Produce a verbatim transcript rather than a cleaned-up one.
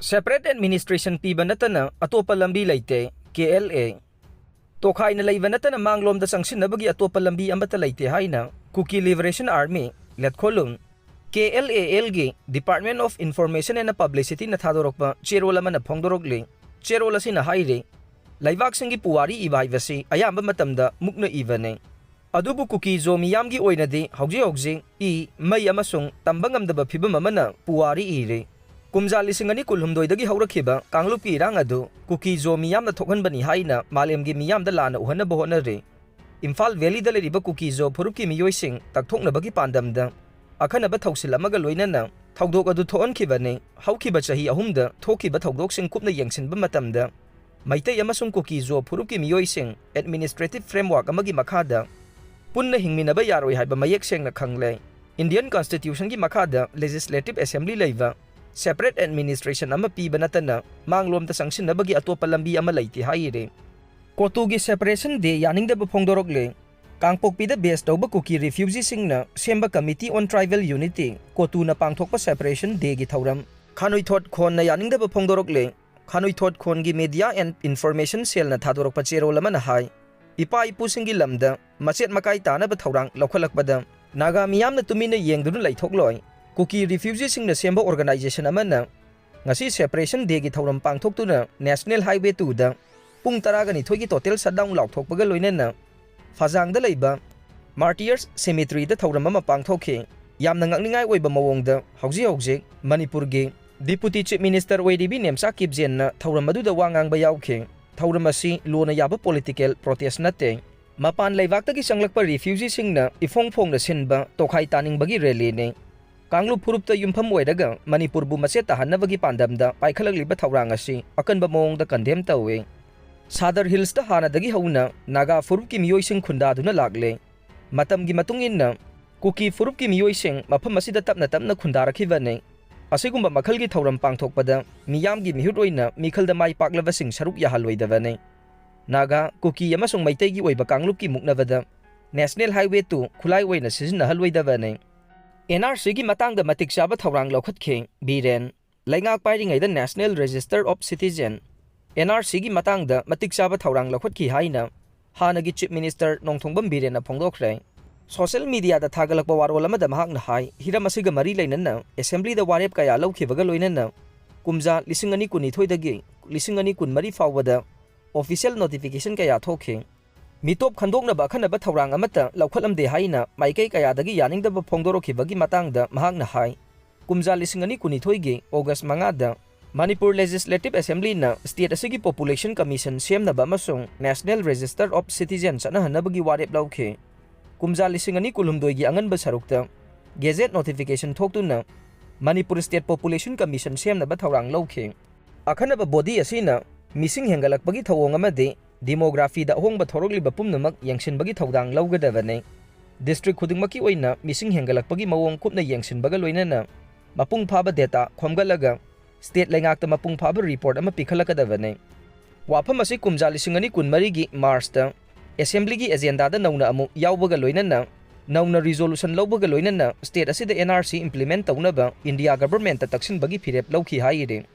Separate administration ꯄꯤꯕ ꯅꯠꯇꯅ ꯑꯇꯣꯞꯄ ꯂꯝꯕꯤ ꯂꯩꯇꯦ, ꯀꯦ ꯑꯦꯜ ꯑꯦ꯫ ꯇꯣꯈꯥꯏꯅ ꯂꯩꯕ ꯅꯠꯇꯅ ꯃꯥꯡꯂꯣꯝꯗ ꯆꯪꯁꯤꯟꯅꯕꯒꯤ ꯑꯇꯣꯞꯄ ꯂꯝꯕꯤ ꯑꯃꯠꯇ ꯂꯩꯇꯦ ꯍꯥꯏꯅ Kuki Liberation Army, ꯂꯦꯠꯈꯣꯂꯨꯝ, ꯀꯦ ꯑꯦꯜ ꯑꯦ ꯑꯦꯜꯒꯤ Department of Information and Publicityꯅ ꯊꯥꯗꯣꯔꯛꯄ ꯆꯦꯔꯣꯜ ꯑꯃꯅ ꯐꯣꯡꯗꯣꯔꯛꯂꯤ꯫ ꯆꯦꯔꯣꯜ ꯑꯁꯤꯅ ꯍꯥꯏꯔꯤ, ꯂꯩꯕꯥꯛꯁꯤꯡꯒꯤ ꯄꯨꯋꯥꯔꯤ ꯏꯕ ꯍꯥꯏꯕꯁꯤ ꯑꯌꯥꯝꯕ ꯃꯇꯝꯗ ꯃꯨꯛꯅ ꯏꯕꯅꯤ꯫ ꯑꯗꯨꯕꯨ ꯀꯨꯀꯤ-ꯖꯣ ꯃꯤꯌꯥꯝꯒꯤ ꯑꯣꯏꯅꯗꯤ ꯍꯧꯖꯤꯛ ꯍꯧꯖꯤꯛ ꯏ, ꯃꯩ ꯑꯃꯁꯨꯡ ꯇꯝꯕ ꯉꯝꯗꯕ ꯐꯤꯕꯝ ꯑꯃꯅ ꯄꯨꯋꯥꯔꯤ ꯏꯔꯤ꯫ ꯀꯨꯝꯖꯥ ꯂꯤꯁꯤꯡ ꯑꯅꯤ ꯀꯨꯟꯍꯨꯝꯗꯣꯏꯗꯒꯤ ꯍꯧꯔꯛꯈꯤꯕ ꯀꯥꯡꯂꯨꯞꯀꯤ ꯏꯔꯥꯡ ꯑꯗꯨ ꯀꯨꯀꯤ-ꯖꯣ ꯃꯤꯌꯥꯝꯅ ꯊꯣꯛꯍꯟꯕꯅꯤ ꯍꯥꯏꯅ ꯃꯥꯂꯦꯝꯒꯤ ꯃꯤꯌꯥꯝꯗ ꯂꯥꯟꯅ ꯎꯍꯟꯅꯕ ꯍꯣꯠꯅꯔꯤ꯫ ꯏꯝꯐꯥꯜ ꯚꯦꯂꯤꯗ ꯂꯩꯔꯤꯕ ꯀꯨꯀꯤ-ꯖꯣ ꯐꯨꯔꯨꯞꯀꯤ ꯃꯤꯑꯣꯏꯁꯤꯡ ꯇꯛꯊꯣꯛꯅꯕꯒꯤ ꯄꯥꯟꯗꯝꯗ ꯑꯈꯟꯅꯕ ꯊꯧꯁꯤꯜ ꯑꯃꯒ ꯂꯣꯏꯅꯅ ꯊꯧꯗꯣꯛ ꯑꯗꯨ ꯊꯣꯛꯍꯟꯈꯤꯕꯅꯤ꯫ ꯍꯧꯈꯤꯕ ꯆꯍꯤ ꯑꯍꯨꯝꯗ ꯊꯣꯛꯈꯤꯕ ꯊꯧꯗꯣꯛꯁꯤꯡ ꯀꯨꯞꯅ ꯌꯦꯡꯁꯤꯟꯕ ꯃꯇꯝꯗ, ꯃꯩꯇꯩ ꯑꯃꯁꯨꯡ ꯀꯨꯀꯤ-ꯖꯣ ꯐꯨꯔꯨꯞꯀꯤ ꯃꯤꯑꯣꯏꯁꯤꯡ administrative framework ꯑꯃꯒꯤ ꯃꯈꯥꯗ ꯄꯨꯟꯅ ꯍꯤꯡꯃꯤꯟꯅꯕ ꯌꯥꯔꯣꯏ ꯍꯥꯏꯕ ꯃꯌꯦꯛ ꯁꯦꯡꯅ ꯈꯪꯂꯦ꯫ Indian Constitutionꯒꯤ ꯃꯈꯥꯗ Legislative Assembly ꯂꯩꯕ separate administration ꯑꯃ ꯄꯤꯕ ꯅꯠꯇꯅ ꯃꯥꯡꯂꯣꯝꯗ ꯆꯪꯁꯤꯟꯅꯕꯒꯤ ꯑꯇꯣꯞꯄ ꯂꯝꯕꯤ ꯑꯃ ꯂꯩꯇꯦ ꯍꯥꯏꯔꯤ꯫ ꯀꯣꯇꯨꯒꯤ Separation Day ꯌꯥꯅꯤꯡꯗꯕ ꯐꯣꯡꯗꯣꯔꯛꯂꯦ꯫ ꯀꯥꯡꯄꯣꯛꯄꯤꯗ base ꯇꯧꯕ ꯀꯨꯀꯤ refugeeꯁꯤꯡꯅ ꯁꯦꯝꯕ Committee on Tribal Unity, ꯀꯣꯇꯨꯅ ꯄꯥꯡꯊꯣꯛꯄ Separation Dayꯒꯤ ꯊꯧꯔꯝ ꯈꯥꯅꯨꯏꯊꯣꯠ ꯈꯣꯟꯅ ꯌꯥꯅꯤꯡꯗꯕ ꯐꯣꯡꯗꯣꯔꯛꯂꯦ꯫ ꯈꯥꯅꯨꯏꯊꯣꯠ ꯈꯣꯟꯒꯤ Media and Information Cellꯅ ꯊꯥꯗꯣꯔꯛꯄ ꯆꯦꯔꯣꯜ ꯑꯃꯅ ꯍꯥꯏ, ꯏꯄꯥ ꯏꯄꯨꯁꯤꯡꯒꯤ ꯂꯝꯗ ꯃꯆꯦꯠ ꯃꯀꯥꯏ ꯇꯥꯅꯕ ꯊꯧꯔꯥꯡ ꯂꯧꯈꯠꯂꯛꯄꯗ ꯅꯥꯒꯥ ꯃꯤꯌꯥꯝꯅ ꯇꯨꯃꯤꯟꯅ ꯌꯦꯡꯗꯨꯅ ꯂꯩꯊꯣꯛꯂꯣꯏ꯫ ꯀꯨꯀꯤ refugeeꯁꯤꯡꯅ ꯁꯦꯝꯕ organization ꯑꯃꯅ ꯉꯁꯤ Separation Dayꯒꯤ ꯊꯧꯔꯝ ꯄꯥꯡꯊꯣꯛꯇꯨꯅ National Highway twoꯗ ꯄꯨꯡ ꯇꯔꯥꯒ ꯅꯤꯊꯣꯏꯒꯤ total shutdown ꯂꯥꯎꯊꯣꯛꯄꯒ ꯂꯣꯏꯅꯅ ꯐꯖꯥꯡꯗ ꯂꯩꯕ Martyrs Cemeteryꯗ ꯊꯧꯔꯝ ꯑꯃ ꯄꯥꯡꯊꯣꯛꯈꯤ꯫ ꯌꯥꯝꯅ ꯉꯛꯅꯤꯡꯉꯥꯏ ꯑꯣꯏꯕ ꯃꯑꯣꯡꯗ ꯍꯧꯖꯤꯛ ꯍꯧꯖꯤꯛ ꯃꯅꯤꯄꯨꯔꯒꯤ Deputy Chief Minister ꯑꯣꯏꯔꯤꯕꯤ ꯅꯦꯝꯆꯥ ꯀꯤꯞꯖꯦꯟꯅ ꯊꯧꯔꯝ ꯑꯗꯨꯗ ꯋꯥ ꯉꯥꯡꯕ ꯌꯥꯎꯈꯤ꯫ ꯊꯧꯔꯝ ꯑꯁꯤ ꯂꯣꯅ ꯌꯥꯕ political protest ꯅꯠꯇꯦ꯫ ꯃꯄꯥꯟ ꯂꯩꯕꯥꯛꯇꯒꯤ ꯆꯪꯂꯛꯄ refugeeꯁꯤꯡꯅ ꯏꯐꯣꯡ ꯐꯣꯡꯅ ꯁꯤꯟꯕ ꯇꯣꯈꯥꯏ ꯇꯥꯅꯤꯡꯕꯒꯤ rallyꯅꯤ꯫ ꯀꯥꯡꯂꯨꯞ ꯐꯨꯔꯨꯞꯇ ꯌꯨꯝꯐꯝ ꯑꯣꯏꯔꯒ ꯃꯅꯤꯄꯨꯔꯕꯨ ꯃꯆꯦꯠ ꯇꯥꯍꯟꯅꯕꯒꯤ ꯄꯥꯟꯗꯝꯗ ꯄꯥꯏꯈꯠꯂꯛꯂꯤꯕ ꯊꯧꯔꯥꯡ ꯑꯁꯤ ꯑꯀꯟꯕ ꯃꯑꯣꯡꯗ condemn ꯇꯧꯏ꯫ ꯁꯥꯗꯔ ꯍꯤꯜꯁꯇ ꯍꯥꯟꯅꯗꯒꯤ ꯍꯧꯅ ꯅꯥꯒꯥ ꯐꯨꯔꯨꯞꯀꯤ ꯃꯤꯑꯣꯏꯁꯤꯡ ꯈꯨꯟꯗꯥꯗꯨꯅ ꯂꯥꯛꯂꯦ꯫ ꯃꯇꯝꯒꯤ ꯃꯇꯨꯡ ꯏꯟꯅ ꯀꯨꯀꯤ ꯐꯨꯔꯨꯞꯀꯤ ꯃꯤꯑꯣꯏꯁꯤꯡ ꯃꯐꯝ ꯑꯁꯤꯗ ꯇꯞꯅ ꯇꯞꯅ ꯈꯨꯟꯗꯥꯔꯛꯈꯤꯕꯅꯤ꯫ ꯑꯁꯤꯒꯨꯝꯕ ꯃꯈꯜꯒꯤ ꯊꯧꯔꯝ ꯄꯥꯡꯊꯣꯛꯄꯗ ꯃꯤꯌꯥꯝꯒꯤ ꯃꯤꯍꯨꯠ ꯑꯣꯏꯅ ꯃꯤꯈꯜꯗ ꯃꯥꯏ ꯄꯥꯛꯂꯕꯁꯤꯡ ꯁꯔꯨꯛ ꯌꯥꯍꯜꯂꯣꯏꯗꯕꯅꯤ꯫ ꯅꯥꯒꯥ, ꯀꯨꯀꯤ ꯑꯃꯁꯨꯡ ꯃꯩꯇꯩꯒꯤ ꯑꯣꯏꯕ ꯀꯥꯡꯂꯨꯞꯀꯤ ꯃꯨꯛꯅꯕꯗ National Highway two ꯈꯨꯠꯂꯥꯏ ꯑꯣꯏꯅ ꯁꯤꯖꯤꯟꯅꯍꯜꯂꯣꯏꯗꯕꯅꯤ꯫ ꯑꯦꯟ ꯑꯥꯔ ꯁꯤꯒꯤ ꯃꯇꯥꯡꯗ ꯃꯇꯤꯛ ꯆꯥꯕ ꯊꯧꯔꯥꯡ ꯂꯧꯈꯠꯈꯤ ꯕꯤꯔꯦꯟ꯫ ꯂꯩꯉꯥꯛ ꯄꯥꯏꯔꯤꯉꯩꯗ National Register of Citizen, N R C ꯒꯤ ꯃꯇꯥꯡꯗ ꯃꯇꯤꯛ ꯆꯥꯕ ꯊꯧꯔꯥꯡ ꯂꯧꯈꯠꯈꯤ ꯍꯥꯏꯅ ꯍꯥꯟꯅꯒꯤ Chief Minister Nongthombam ꯕꯤꯔꯦꯟꯅ ꯐꯣꯡꯗꯣꯛꯈ꯭ꯔꯦ꯫ Social media ꯗ ꯊꯥꯒꯠꯂꯛꯄ ꯋꯥꯔꯣꯜ ꯑꯃꯗ ꯃꯍꯥꯛꯅ ꯍꯥꯏ, ꯍꯤꯔꯝ ꯑꯁꯤꯒ ꯃꯔꯤ ꯂꯩꯅꯅ Assembly ꯗ ꯋꯥꯔꯦꯞ ꯀꯌꯥ ꯂꯧꯈꯤꯕꯒ ꯂꯣꯏꯅꯅ ꯀꯨꯝꯖꯥ ꯂꯤꯁꯤꯡ ꯑꯅꯤ ꯀꯨꯟꯅꯤꯊꯣꯏꯗꯒꯤ ꯂꯤꯁꯤꯡ ꯑꯅꯤ ꯀꯨꯟꯃꯔꯤ ꯐꯥꯎꯕꯗ official notification ꯀꯌꯥ ꯊꯣꯛꯈꯤ꯫ ꯃꯤꯇꯣꯞ ꯈꯟꯗꯣꯛꯅꯕ ꯑꯈꯟꯅꯕ ꯊꯧꯔꯥꯡ ꯑꯃꯠꯇ ꯂꯧꯈꯠꯂꯝꯗꯦ ꯍꯥꯏꯅ ꯃꯥꯏꯀꯩ ꯀꯌꯥꯗꯒꯤ ꯌꯥꯅꯤꯡꯗꯕ ꯐꯣꯡꯗꯣꯔꯛꯈꯤꯕꯒꯤ ꯃꯇꯥꯡꯗ ꯃꯍꯥꯛꯅ ꯍꯥꯏ, ꯀꯨꯝꯖꯥ ꯂꯤꯁꯤꯡ ꯑꯅꯤ ꯀꯨꯟꯅꯤꯊꯣꯏꯒꯤ August ꯃꯉꯥꯗ ꯃꯅꯤꯄꯨꯔ Legislative Assembly ꯅ state ꯑꯁꯤꯒꯤ Population Commission ꯁꯦꯝꯅꯕ ꯑꯃꯁꯨꯡ National Register of Citizen ꯆꯠꯅꯍꯟꯅꯕꯒꯤ ꯋꯥꯔꯦꯞ ꯂꯧꯈꯤ꯫ ꯀꯨꯝꯖꯥ ꯂꯤꯁꯤꯡ ꯑꯅꯤ ꯀꯨꯟꯍꯨꯝꯗꯣꯏꯒꯤ ꯑꯉꯟꯕ ꯁꯔꯨꯛꯇ Gazette notification ꯊꯣꯛꯇꯨꯅ ꯃꯅꯤꯄꯨꯔ State Population Commission ꯁꯦꯝꯅꯕ ꯊꯧꯔꯥꯡ ꯂꯧꯈꯤ꯫ ꯑꯈꯟꯅꯕ body ꯑꯁꯤꯅ ꯃꯤꯁꯤꯡ ꯍꯦꯟꯒꯠꯂꯛꯄꯒꯤ ꯊꯧꯑꯣꯡ ꯑꯃꯗꯤ demography ꯗ ꯑꯍꯣꯡꯕ ꯊꯣꯔꯛꯂꯤꯕ ꯄꯨꯝꯅꯃꯛ ꯌꯦꯡꯁꯤꯟꯕꯒꯤ ꯊꯧꯗꯥꯡ ꯂꯧꯒꯗꯕꯅꯤ꯫ District ꯈꯨꯗꯤꯡꯃꯛꯀꯤ ꯑꯣꯏꯅ ꯃꯤꯁꯤꯡ ꯍꯦꯟꯒꯠꯂꯛꯄꯒꯤ ꯃꯑꯣꯡ ꯀꯨꯞꯅ ꯌꯦꯡꯁꯤꯟꯕꯒ ꯂꯣꯏꯅꯅ ꯃꯄꯨꯡ ꯐꯥꯕ data ꯈꯣꯝꯒꯠꯂꯒ state ꯂꯩꯉꯥꯛꯇ ꯃꯄꯨꯡ ꯐꯥꯕ report ꯑꯃ ꯄꯤꯈꯠꯂꯛꯀꯗꯕꯅꯤ꯫ ꯋꯥꯐꯝ ꯑꯁꯤ ꯀꯨꯝꯖꯥ ꯂꯤꯁꯤꯡ ꯑꯅꯤ ꯀꯨꯟꯃꯔꯤꯒꯤ March ꯇ Assembly ꯒꯤ agenda ꯗ ꯅꯧꯅ ꯑꯃꯨꯛ ꯌꯥꯎꯕꯒ ꯂꯣꯏꯅꯅ ꯅꯧꯅ resolution ꯂꯧꯕꯒ ꯂꯣꯏꯅꯅ state ꯑꯁꯤꯗ N R C implement ꯇꯧꯅꯕ India Government ꯇ ꯇꯛꯁꯤꯟꯕꯒꯤ ꯐꯤꯔꯦꯞ ꯂꯧꯈꯤ ꯍꯥꯏꯔꯤ꯫